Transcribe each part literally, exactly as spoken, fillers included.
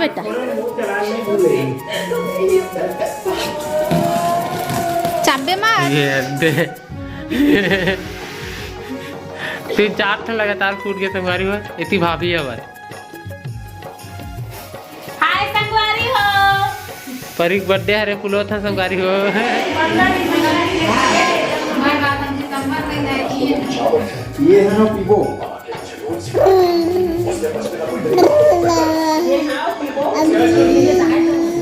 बेटा। चाबे मार। ये दे। तीन चार ठन लगातार फूट गे संगवारी हो। एती भाभी हवय। हाय संगवारी हो। परी के बर्थडे हरे, फुलवा था संगवारी हो। ये है ना पीबो।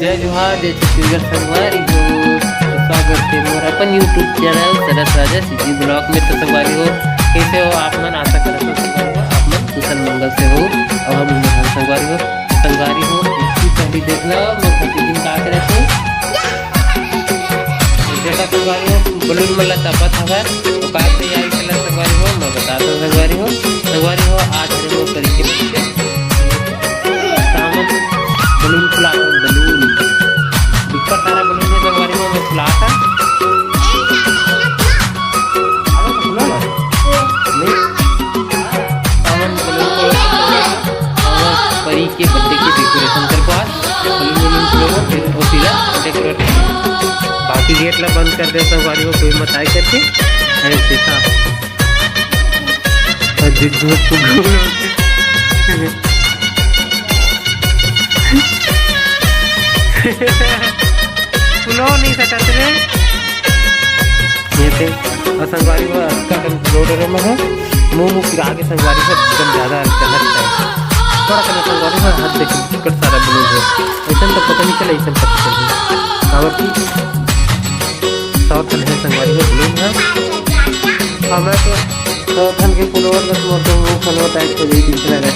जय जोहार, जय छत्तीसगढ़ संगवारी हो। तो स्वागत है मोर अपन YouTube चैनल सरस राजा सीजी ब्लॉग में। तो संगवारी हो, कैसे हो आप मन? आशा करत हो संगवारी हो, आप मन कुशल मंगल से हो। और हम उमर हन संगवारी हो। संगवारी हो, इसकी पहली देख लो, मोर पति दिन का करे थे। देखा संगवारी हो, बलून मन ला तपत हवय, ओकर तैयारी चलत संगवारी हो, मैं बताता हूँ संगवारी हो। संगवारी हो, आज हरे मोर परी के बर्थडे। सावन बलून फुलाता हूँ, बलून। बिक्का सारा बलून है संगवारी हो, मैं फुलाता। अरे तो फुला ना। नहीं। सावन बलून को, सावन परी के बर्थडे की डेकोरेशन कर पास। बलून, बलून को फिर वो सीधा डेकोरेट। बाकी गेट ला बंद कर दे संगवारी हो, कोई मत आए करके। अरे देखा। और जिग्गू को फुलो नहीं सटत रे। ये थे, और संगवारी हो, अतका कन लोड रे में है, मुंह मुंह फिरा के संगवारी हो, एकदम ज्यादा गलत है। थोड़ा कन संगवारी हो, हाथ देखिए, बिकट सारा बलून है। ऐसा तो पता नहीं चला, ऐसा पता चला। काबर की सौ ठन है संगवारी हो, बलून है। हमें तो सौ ठन के फुलवा बस मोर तो मुंह फुलवा टाइप को दे दिख रहा है।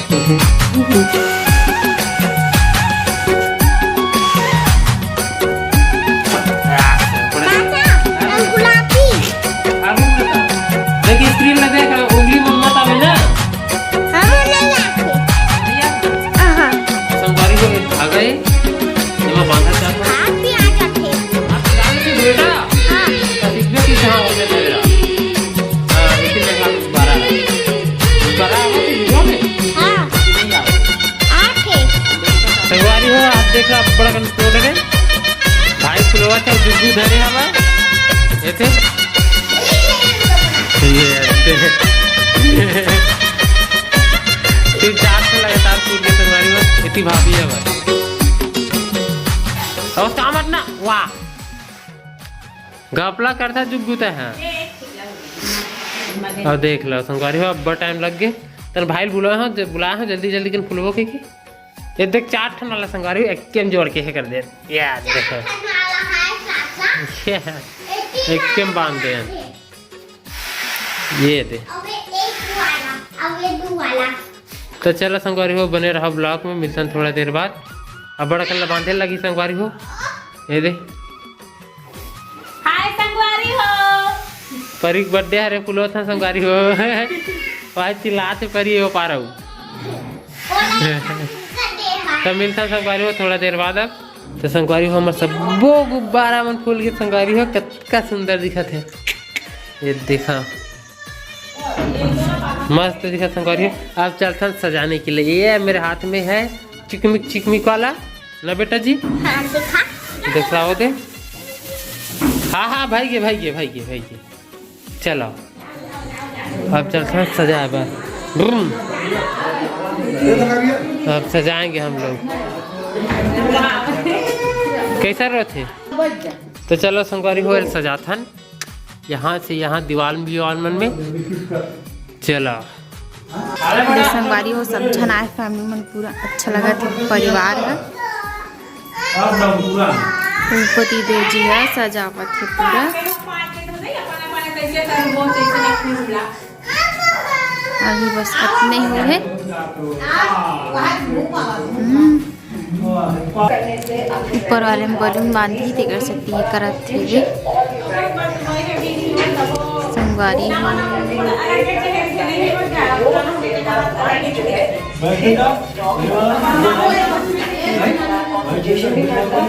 चाचा, हम गुलाबी। देख, स्क्रीन में देख, उंगली में मत आवे ना। हम नहीं आते। हाँ। संगवारी हो, आ गए। एमा बांधा चाहत हूँ। हाथ भी आ जाते। हाथ भी आ जाते बेटा। हाँ। तो सीखने की कहाँ होते तेरा? हाँ, इसी जगह दोबारा। दोबारा आओ तो युवा में। हाँ। नहीं आओ। आते। संगवारी हो, आप देख लो, आप बड़ा कंट्रोल है। भाई फुलवा था, जुगू धरे हवा। ये थे। ये थे। तीन चार से लगातार फूट गए संगवारी हो, इतनी भाभी है भाई। और सामत ना, वाह। घपला करता जुगुता है। और देख लो संगवारी हो, अब टाइम लग गए। तन भाई बुलाए हो, ज-, बुलाए हो जल्दी जल्दी कन फुलवो के की। ये देख चार ठन वाला संगवारी हो, एक केम जोड़ के हे कर दे। ये देखो। ये एक केम बांध दे। ये दे। तो चलो संगवारी हो, बने रहो ब्लॉग में, मिलतन थोड़ा देर बाद। अब बड़ा कल्ला बांधे लगी संगवारी हो, ये दे। हाय संगवारी हो। परी के बर्थडे हरे, फुलो था संगवारी हो। भाई चिल्लाते परी हो पा रहू। तो मिलता संगवारी हो थोड़ा देर बाद। अब तो संगवारी हो, हमर सब्बो गुब्बारा मन फूल के संगवारी हो, कतका सुंदर दिखत है। ये देखा, मस्त दिखत संगवारी हो। अब चलथन सजाने के लिए। ये मेरे हाथ में है चिकमिक चिकमिक वाला ना बेटा जी। हाँ, दिखा। दिखाओ दे। हाँ हाँ भाई के भाई के भाई के भाई के चलो। अब चलथन सजाए बर। ब्रूम। अब सजाएंगे हम लोग। कैसा रहते? तो चलो संगवारी हो सजाथन। यहाँ से यहाँ दीवार में, दीवार मन में। चला। तो संगवारी हो, सब झन आए, फैमिली मन पूरा अच्छा लगत हे, परिवार ह। पति देव जी ह सजावत हे पूरा। अभी बस अतने ही हे। हम्म। ऊपर वाले में बलून बांधी, तेकर सेती ये करत हे जी। संगवारी हो।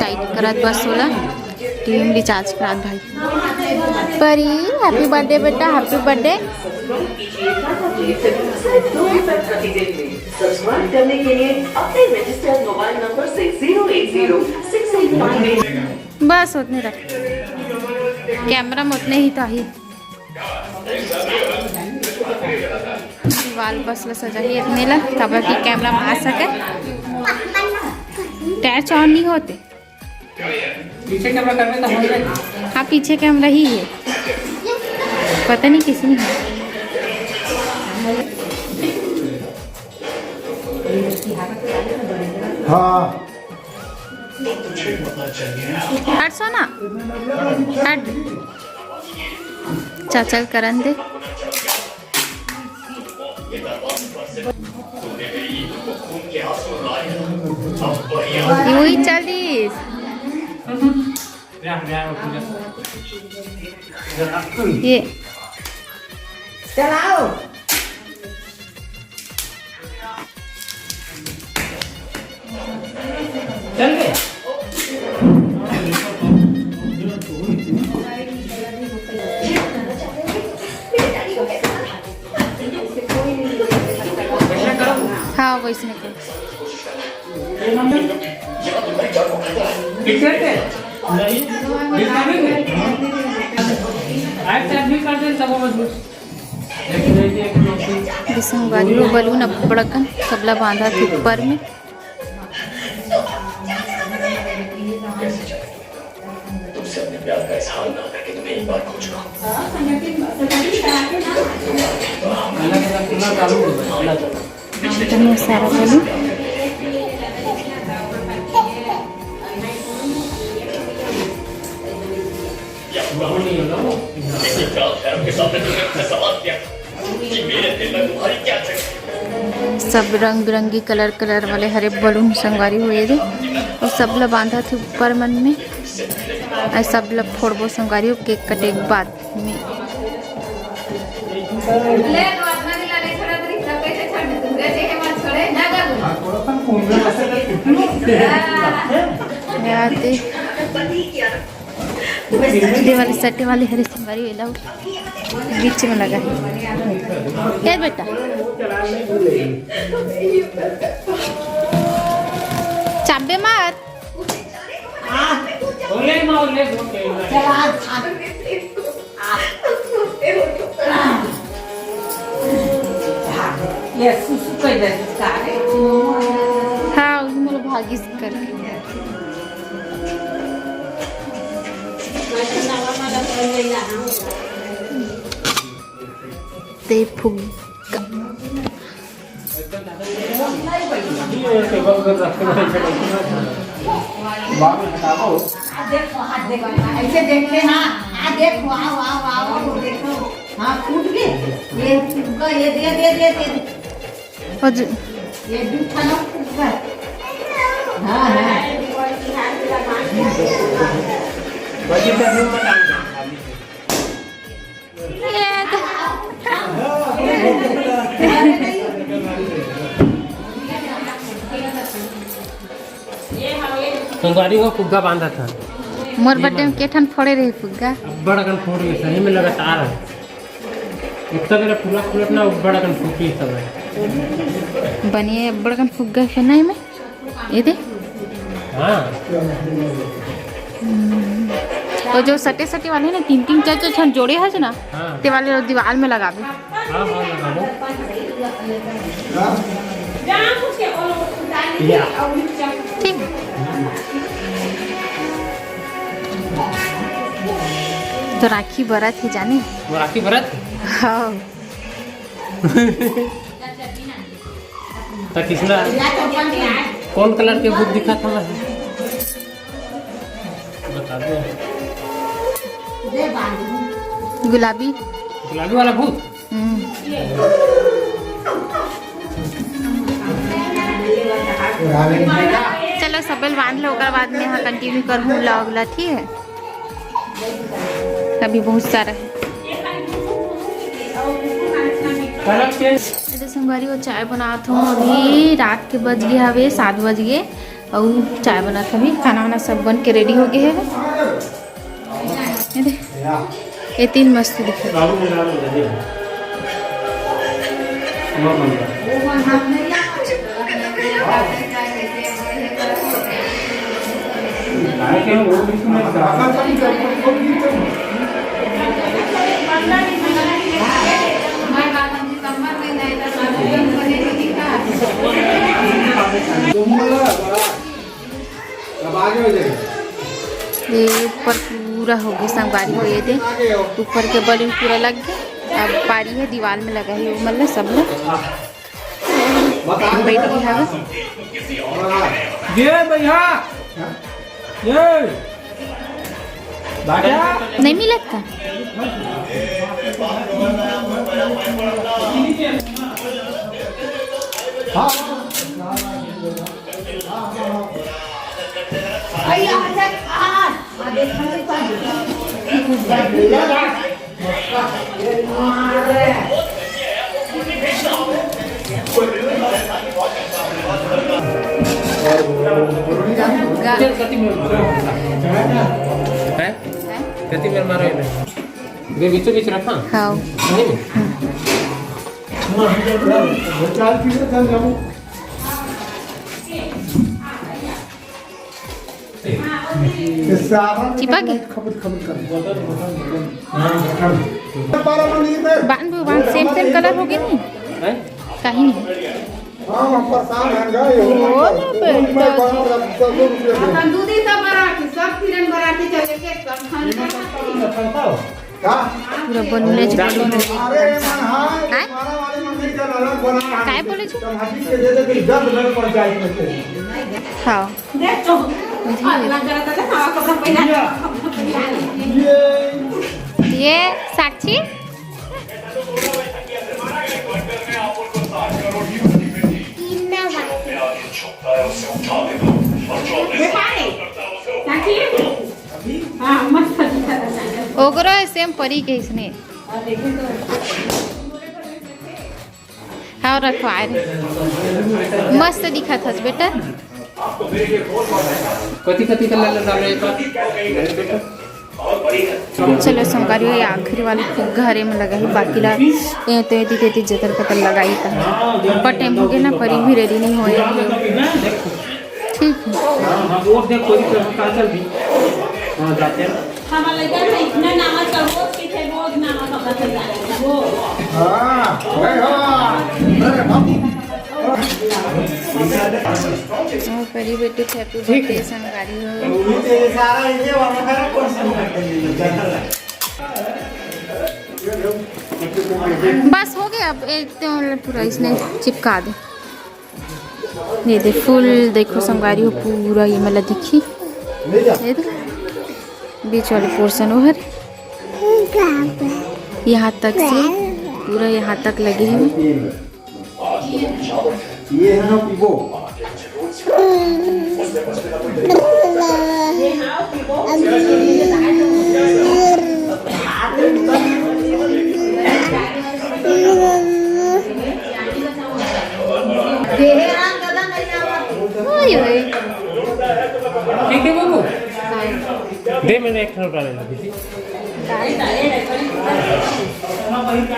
टाइट करत बस ओला। टीवी में रिचार्ज करात भाई। परी, happy birthday बेटा, happy birthday। सब्सक्राइब करने के लिए अपने रजिस्टर्ड मोबाइल नंबर से ज़ीरो एक zero six eight five eight. बस उतने रख, कैमरा में उतने ही तो ही। दीवाल बस ला सजाही इतने ला, तब कि कैमरा में आ सके। टैच ऑन नहीं होते। पीछे कैमरा करने तो होंगे। हाँ, पीछे कैमरा ही है, पता नहीं किसी ने। हाँ। हट सोना, हट। चाचा ल करन दे। ये वही चालीस। ये चलाओ। चल बे। हाँ, वैसने कर। ठीक है? नहीं। बिस्तारी में। आज से आदमी कर दे, सब मजबूत। ये संगवारी हो, बलून अब्बड़ अकन सबला बांधत हे ऊपर में। तुमसे अपने प्यार का इजहार ना करके तुम्हें एक बार खो चुका हूँ। इतने सारा बलून। सब रंग बिरंगी कलर कलर वाले हरे बलून संगवारी हो ये दे, अउ सब ल बांधत हे ऊपर मन में, अउ सब ल फोड़बो संगवारी हो केक कटे के बाद में। यार दे। दे वाली सट्टे वाली हरी संगवारी एला बीच में लगा है। ए बेटा, चाबे मत। ये सुसु कर दे। हाँ, उही मोला भागिस करके। ते फुग्गा। हाथ देखो, हाथ देखो, ऐसे देखते हैं, हाँ, हाथ देखो, आओ, आओ, आओ, आओ, देखो, हाँ, फूट गए, ये फुग्गा, ये दे, दे, दे, दे। और ज- ये दू ठा ना फुग्गा। हाँ, हाँ। ये तो संगवारी हो फुग्गा बांधा था। मोर बर्थडे में के ठन फोड़े रहे फुग्गा? अब्बड़ अकन फोड़ गए, सही में लगातार है। इतना मेरा पूरा फुलत ना, अब्बड़ अकन फूटी सब है। बनिए अब्बड़ अकन फुग्गा है ना एमे। ये दे। हाँ। हम्म। वो जो सटे सटे वाले ना, तीन तीन चार चार छन जोड़े है ना, हाँ। ते वाले दीवार में लगावे। हाँ, हाँ, लगा दो। या। ठीक। तो राखी बरत हे जाने। वो राखी बरत? हाँ। त किसना कौन कलर के भूत दिखा था? बता दो। गुलाबी। गुलाबी वाला भूत। हम्म। चलो, सबल बांध लो, ओकर बाद में हाँ कंटिन्यू करहूँ व्लॉग ला, ठीक है? अभी बहुत सारा है। कलर के। ए तो संगवारी हो, चाय बनात हूँ। अभी रात के बज गए हवे सात बज गए, अउ चाय बनात हूँ। अभी खाना वाना सब बन के रेडी हो गए है। ये दे, ये तीन मस्त दिखे। बाबू के नाम है। और बन गया। ये ऊपर पूरा हो गया संगवारी हो, ये दे ऊपर के बलून पूरा लग गया। अब पारी है दीवार में लगा है, वो मतलब सब लोग बैठ गए हवे। ये भैया, ये बाजा नहीं मिलत का? हैं? कति बेर मारो एमे? बे बीचों बीच रखा? हाँ। नहीं? चिपक गई? खबर, खबर कर। बांध, बांध, same, same colour हो गई नहीं? हैं? कहीं नहीं। हाँ, हम परेशान हैं, गए हो। वो तो पे-, तो अपन दूधी सब बराती, सब किरण बराती चले के सब खान का। का? पूरा बनने च-, बनने च-, अरे, मन, हाँ, हैं? हमारा वाले मन नहीं चल रहा, बना रहा। काय बोले छु? हम हाथी के दे दे, फिर दस मिनट पंचायत में से। हाँ। देख तो, बुझलियै। अगला जरा तो देखा, कपड़ा पहना। ये। ये साक्षी? देखा रे, साक्षी? हाँ, मस्त दिखा था। ओकरो same परी के इसने। हाँ, रखवाए रे। मस्त दिखत हस बेटा। कथी कथी के लाल डाल रहे हैं? चलो संगवारी हो, ये आखिरी वाली फुग्गा हरे में लगा है, बाकी ला ये तो एती तेती जतर कतर लगाई था। पर टेम्पो के ना परी भी ready नहीं होए अभी। ठीक है। हाँ, हाँ, वो देख, कोई तो काजल भी। हाँ, जाते हैं। हमारे लड़का में इतना नाम है, रोज की थे, रोज नाम है, पता चल रहा है। वो। हाँ, अरे हाँ, अरे बाबू। हाँ, परी बेटी happy birthday संगवारी हो। ये सारा ये वाला है, कौन सा? बस हो गया, अब एक तो पूरा इसने चिपका दे। ये दे फुल, देखो संगवारी हो, पूरा ये मला दिखी, ये दे बीच वाले portion ओहर यहाँ तक से पूरा यहाँ तक लगे हुए। ये है ना पीबो। ओए, ओए। ठीक है बाबू। हाँ। दे, मैंने एक ठो डाले लगी थी।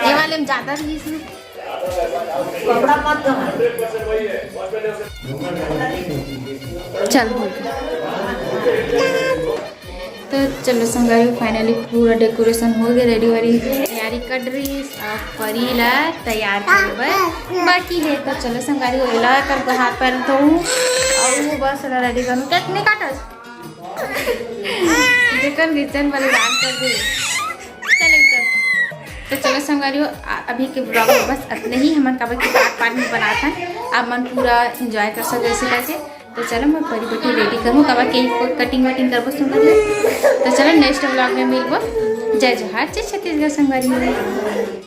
ये वाले में ज्यादा रही इसमें। कपड़ा मत दो। चल, हो गया। तो चलो संगवारी, finally पूरा decoration हो गया, ready वाली तैयारी कर रही है। अब परी ला तैयार करे बर बाकी है। तो चलो संगवारी, एला कर हाथ पैर धोऊँ और वो बस ला ready करूँ। क्या नहीं काटस? देखन किचन वाले जान कर दे। चलो इधर। तो चलो संगवारी हो, आ-, अभी के vlog में बस इतने ही। हमन काबर के पार्ट पार्ट में बनात हन, आप मन पूरा enjoy कर सको ऐसे करके। तो चलो मैं परी बेटी ready करूँ, काबर के cake cutting वटिंग करबो संगवारी हो। तो चलो next vlog में मिलबो। जय जोहार, जय छत्तीसगढ़ संगवारी हो।